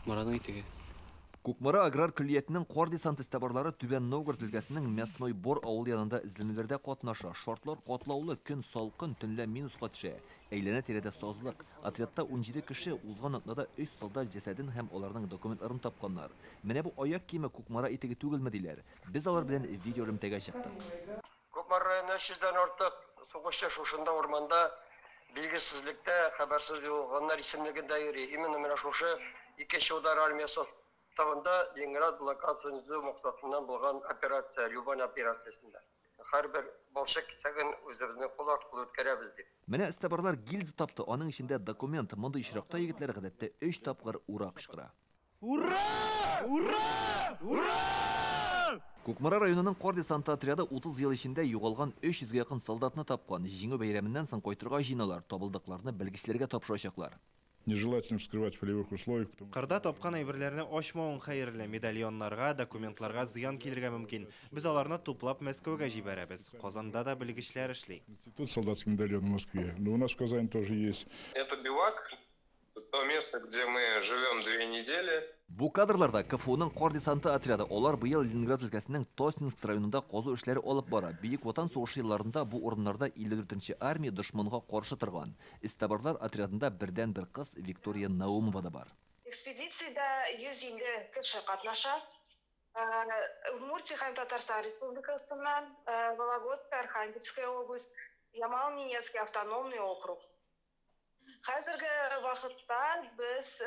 Кукмараның итеге. Кукмара аграр көллиятенең кар десанты эзтабарлары Түбән Новгород өлкәсенең Мясной Бор авылы янында эзләнүләрдә катнаша. Шартлар катлаулы, көн салкын, төнлә минуска төшә. Әйләнә-тирәдә сазлык. Отрядта 17 кеше, узган атнада 3 солдат җәсәден һәм аларның документларын тапканнар. Менә бу аяк киеме Кукмара итеге түгелме диләр. Без алар белән видеоэлемтәгә чыктык. Кукмара районында 300дән артык сугышчы шушында урманда билгесезлектә хәбәрсез югалганнар исемлегендә йөри. Именно менә шушы икенче удар армиясе составында Ленинград блокадасын төзү максатыннан булган операция, Любань операциясендә. Һәрбер балчык кисәген үзебезнең кул аркылы үткәрәбез дип. Менә эзтабарлар гильза тапты, аның эчендә документ. Мондый очракта егетләр гадәттә 3 тапкыр ура кычкыра. Ура! Ура! Ура! Кукмара районының кар десанты отряды 30 ел эчендә югалган 300гә якын солдатны тапкан. Җиңү бәйрәменнән соң кайтырга җыеналар, табылдыкларны белгечләргә тапшырачаклар. Нежелательно вскрывать в полевых условиях. Потому Кырда тапкан әйберләрне ачмавың хәерле. Медальоннарга, документларга зыян килергә мөмкин. Без аларны туплап Мәскәүгә җибәрәбез. Казанда да белгечләр эшли. Институт солдатских медальонов в Москве. Но у нас в Казани тоже есть. Это бивак, то место, где мы живем 2 недели. Бу кадрларда КФУның кар десанты отряды. Алар быел Ленинград өлкәсенең Тоснинск районында казу эшләре алып бара. Бөек Ватан сугышы елларында бу урыннарда 54нче армия дошманга каршы торган. Эзтабарлар отрядында бердән-бер кыз Виктория Наумова да бар. Экспедициядә 150 кеше катнаша. Удмуртия һәм Татарстан Республикасыннан, Вологодская, Архангельская область, Ямал-Ненецкий автономный округ. Хәзерге вакытта без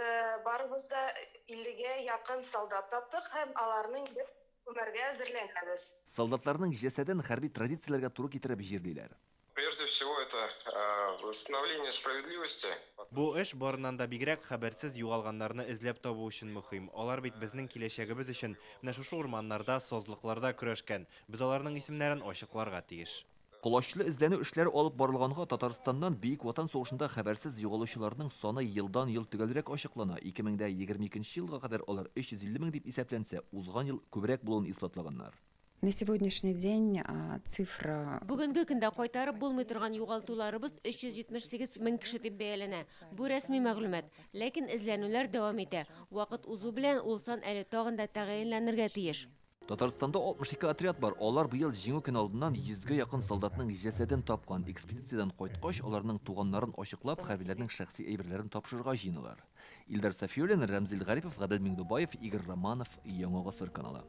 барыбыз да 50гә якын солдат таптык һәм аларны инде күмәргә әзерләнәбез. Солдатларның җәсәден хәрби традицияләргә туры китереп җирлиләр. Прежде всего, это восстановление справедливости. Бу эш барыннан да бигрәк хәбәрсез югалганнарны эзләп табу өчен мөһим. Алар бит безнең киләчәгебез өчен менә шушы урманнарда, сазлыкларда көрәшкән. Без аларның исемнәрен ачыкларга тиеш. Колачлы эзләнү эшләре алып барылганга Татарстаннан Бөек Ватан сугышында хәбәрсез югалучыларның саны елдан-ел төгәлрәк ачыклана. 2022 елга кадәр алар 350 мең дип исәпләнсә, узган ел күбрәк булуын исбатлаганнар. На сегодняшний день цифра Бүгенге көндә кайтарып булмый торган югалтуларыбыз 378 мең кеше дип бәяләнә. Бу рәсми мәгълүмат. Ләкин эзләнүләр дәвам итә. Вакыт узу белән ул сан әле тагын да тәгаенләнергә тиеш. Татарстанда 62 отряд бар. Алар быел Җиңү көне алдыннан 100гә якын солдатның җәсәден тапкан. Экспедициядән кайткач, аларның туганнарын ачыклап, хәрбиләрнең шәхси әйберләрен тапшырырга җыеналар. Илдар Сафиуллин, Рәмзил Гарипов, Гадел Миңдубаев, Игорь Романов, Яңа Гасыр каналы.